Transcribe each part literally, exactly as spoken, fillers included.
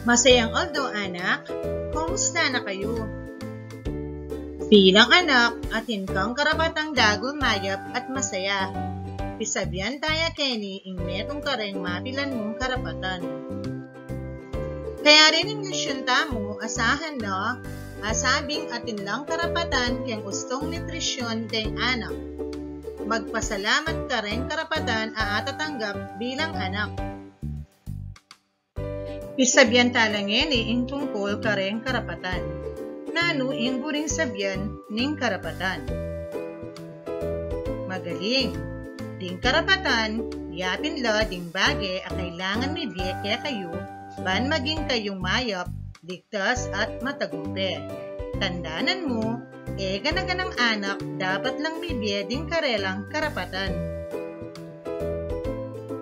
Masayang aldo, anak. Kumusta na kayu? Bilang anak, atin kang karapatang dagul mayap at masaya. Pisabian taya keni ing metung kareng mapilan mung karapatan. Kaya rin ing lesyun tamu, asahan na, asabing atin lang karapatan keng ustung nutrisyun deng anak. Magpasalamat kareng karapatan a atatanggap bilang anak. Pisabian tala ngeni ing tungkul kareng karapatan. Nanu ing buring sabian ning karapatan? Magaling. Ding karapatan, yapin la ding bage a kailangan mibie kekayu, ban maging kayung mayap, ligtas at matagumpe. Tandanan mu, e gana-ganang anak dapat lang mibie ding karelang karapatan.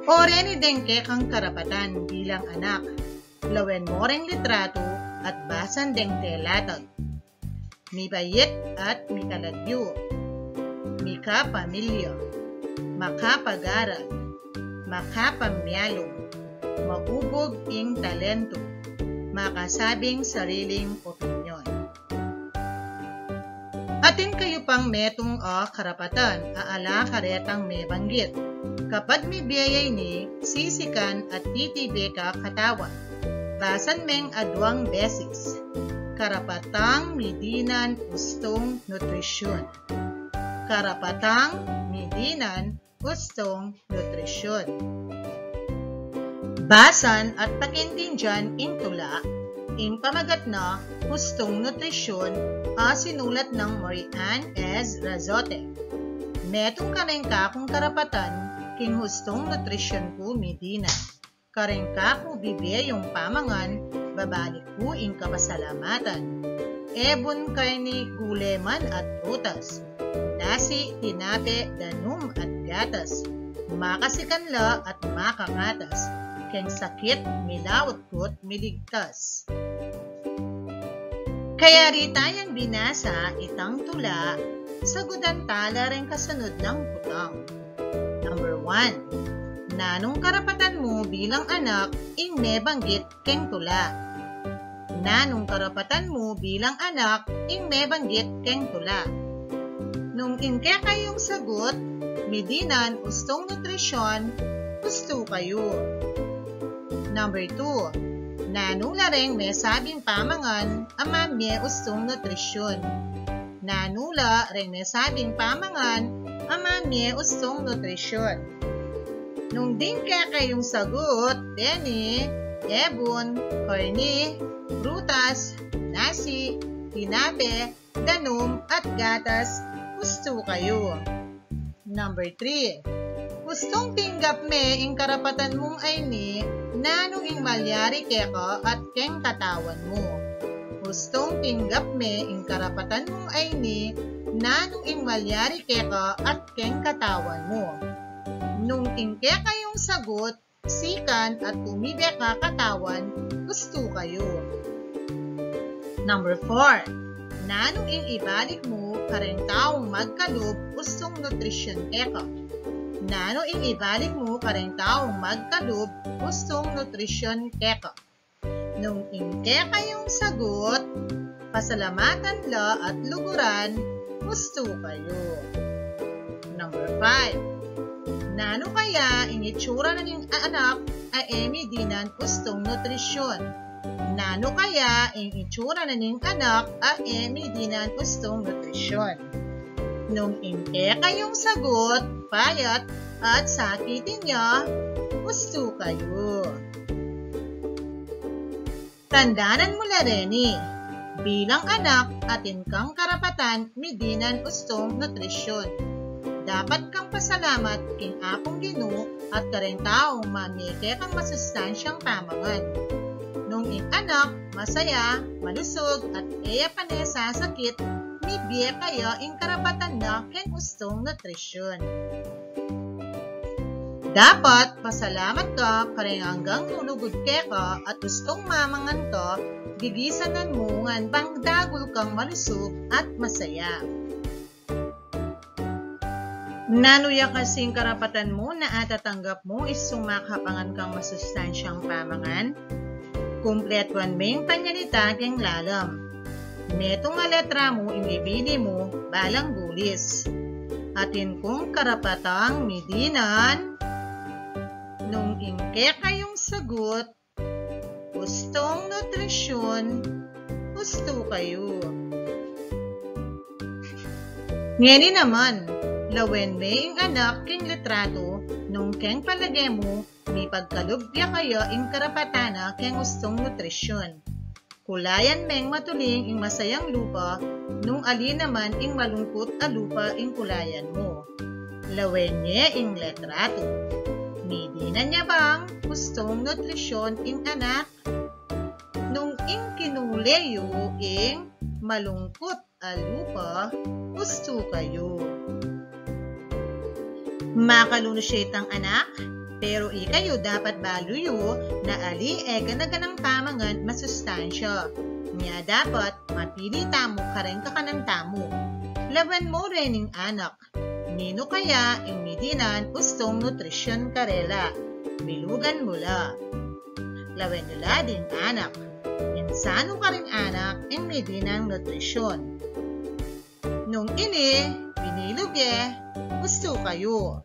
O reni deng kekang karapatan bilang anak, lawen mo reng litratu at basan deng telatag. Mibait at mikalagyu, mikapamilya, makapag-aral, makapamialung, maubug ing talentu, makasabing sariling opinyon. Atin kayu pang metung a karapatan a ala karetang mebanggit. Kapag mibie ya ini, sisikan at titibe ka katawan. Basan meng aduang beses. Karapatang midinan ustung nutrisyun. Karapatang midinan ustung nutrisyun. Basan at pakintindian ing tula, ing pamagat na Ustung Nutrisyun, a sinulat nang Mary Ann S. Razotte. Metung kareng kakung karapatan king ustung nutrisyun ku midinan. Kareng kaku bibie yung pamangan, babalik ku ing kapasalamatan. Ebun, karni, gule man at prutas, nasi, tinape, danum at gatas, makasikan la at makakatas, keng sakit milaut ku't miligtas. Kayari tayang binasa itang tula, sagutan tala reng kasanud nang kutang. Number one, nanung karapatan mu bilang anak ing mebanggit keng tula? Nanung karapatan mu bilang anak ing mebanggit keng tula? Nung ing kekayung sagut, midinan ustung nutrisyun, ustu kayu. Number two, nanu la reng mesabing pamangan a mamie ustung nutrisyun? Nanu la reng mesabing pamangan a mamie ustung nutrisyun? Nung ding kekayung sagut, deni, ebun, karni, prutas, nasi, tinape, danum, at gatas, ustu kayu. Number three, ustung tinggap me ing karapatan mung ayni, nanu ing malyari keka at keng katawan mu? Ustung tinggap me ing karapatan mung ayni, nanu ing malyari keka at keng katawan mu? Nung ing kekayung sagut, sikan at umibe ka katawan, ustu kayu. Number four, nanu ing ibalik mu kareng taung magkalub ustung nutrisyun keka? Nanu ing ibalik mu kareng taung magkalub ustung nutrisyun keka? Nung ing kekayung sagut, pasalamatan la at luguran, ustu kayu. Number five, nanu kaya ing itsura na ning anak a e midinan ustung nutrisyun? Nanu kaya ing itsura na ning anak a e midinan ustung nutrisyun? Nung ing kekayung sagut, payat at sakitin ya, ustu kayu. Tandanan mu la reni, bilang anak, atin kang karapatan midinan ustung nutrisyun. Dapat kang pasalamat king Apung Ginu at kareng taung mamie kekang masustansyang pamangan. Nung ing anak masaya, malusug, at e ya pane sasakit, mibie kaya ing karapatan na keng ustung nutrisyun. Dapat pasalamat ka kareng anggang lulugud keka at ustung mamangan ka, gigisanan mu ngan bang dagul kang malusug at masaya. Nanu ya kasing karapatan mu na atatanggap mu istung makapangan kang masustansyang pamangan? Kumpletuan me ing panyalita keng lalam. Metung a letra mu ing ibili mu balang gulis. Atin kung karapatang midinan. Nung ing kekayung sagut, ustong nutrisyun, ustu kayu. Ngeni naman, lawen me ing anak king litratu nung keng palage mu mipagkalub ya kaya ing karapatan na keng ustong nutrisyun. Kulayan meng matuling ing masayang lupa nung ali naman ing malungkut a lupa ing kulayan mu. Lawen ye ing litratu. Midinan ya bang ustong nutrisyun ing anak? Nung ing kinule yu ing malungkut a lupa, ustu kayu. Makalunus ya itang anak, pero ikayu dapat balu yu na ali e gana-ganang pamangan masustansya. Nya dapat mapili tamu kareng kakanan tamu. Lawen mu rening anak. Ninu kaya ing midinan ustong nutrisyun karela? Bilugan mu la. Lawen yu la ding anak. Insanu karing anak ing midinan nutrisyun? Nung ini, binilug ye, ustu kayu.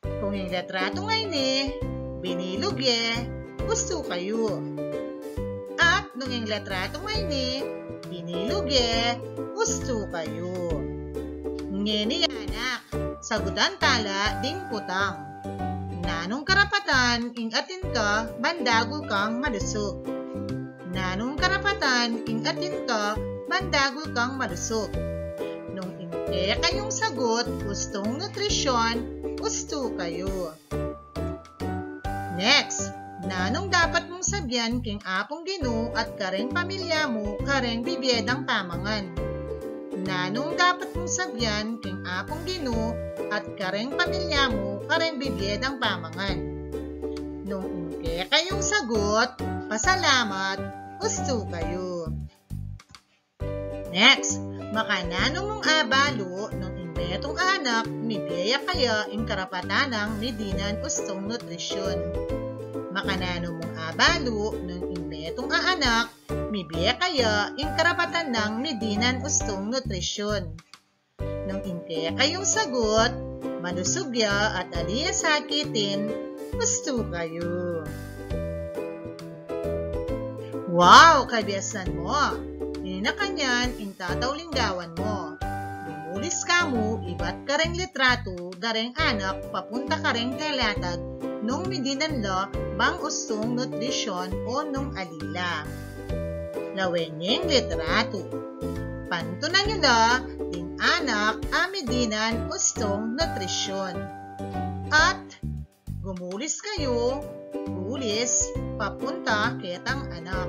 Kung ing litratu ngeni, binilug ye, ustu kayu. At nung ing litratu ngeni, binilug ye, ustu kayu. Ngeni anak, sagutan tala ding kutang. Nanung karapatan ing atin ka ban dagul kang malusug? Nanung karapatan ing atin ka ban dagul kang malusug? Nung ing kekayung sagut ustong nutrisyun, ustu kayu. Next, nanung dapat mung sabian king Apung Ginu at kareng pamilya mu kareng bibie dang pamangan? Nanung dapat mung sabian king Apung Ginu at kareng pamilya mu kareng bibie dang pamangan? Nung ing kekayung sagut, pasalamat, ustu kayu. Next, makananu mung abalu nung ing metung anak mibie ya kaya ing karapatan nang midinan ustong nutrisyun? Makananu mung abalu nung ing metung a anak mibie kaya ing karapatan nang midinan ustong nutrisyun? Nung ing kekayung sagut, malusug ya at ali ya sakitin, ustu kayu. Wow, kabiasan mu! Ini na kanyan ing tatauling gawan mu. Lumulis ka mu ibat kareng litratu dareng anak papunta kareng telatag nung midinan la bang ustong nutrisyun o nung ali la. Lawen ye ing litratu. Pantunan yu la ding anak a midinan ustong nutrisyun. At gumulis kayu, gulis, papunta ketang anak.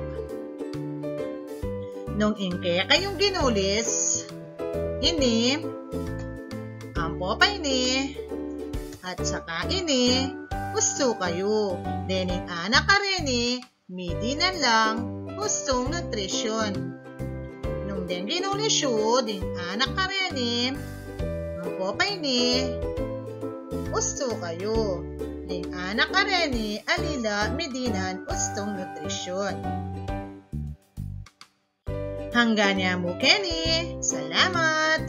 Nung ing kekayung ginulis, ini, ampo pa ini, at saka ini, ustu kayu. Dening anak a reni, midinan lang ustong nutrisyun. Nung deng ginulis yu ding anak a reni, ampo pa ini, ustu kayu. Ding anak a reni, ali la midinan ustong nutrisyun. Hanggan ya mu keni. Salamat!